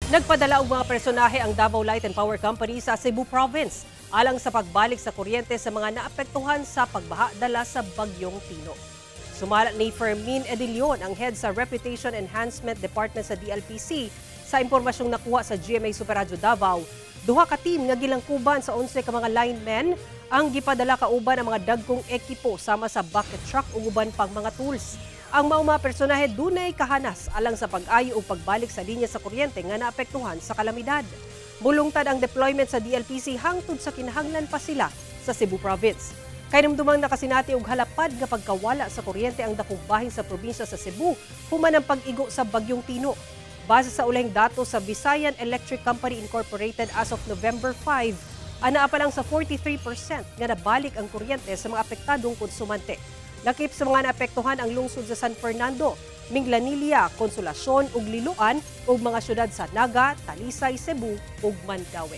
Nagpadala og mga personahe ang Davao Light and Power Company sa Cebu Province alang sa pagbalik sa kuryente sa mga naapektuhan sa pagbaha dala sa Bagyong Tino. Sumala ni Fermin Edillon, ang head sa Reputation Enhancement Department sa DLPC, sa impormasyong nakuha sa GMA Super Radyo Davao, duha ka team nga gilangkuban sa 11 ka mga linemen ang gipadala kauban ang mga dagkong ekipo sama sa bucket truck ug uban pang mga tools. Ang maong mga personahe dunay kahanas alang sa pag-ayo ug pagbalik sa linya sa kuryente nga naapektuhan sa kalamidad. Mulungtad ang deployment sa DLPC hangtod sa kinahanglan pa sila sa Cebu Province. Kahinumdumang nakasinati og halapad nga pagkawala sa kuryente ang dakong bahin sa probinsya sa Cebu human ang pag-igo sa Bagyong Tino. Base sa ulahing datos sa Visayan Electric Company Incorporated as of November 5, anaa pa lang sa 43% nga nabalik ang kuryente sa mga apektadong konsumante. Lakip sa mga naapektuhan ang lungsod sa San Fernando, Minglanilla, Consolacion ug Liloan ug mga syudad sa Naga, Talisay, Cebu ug Mandaue.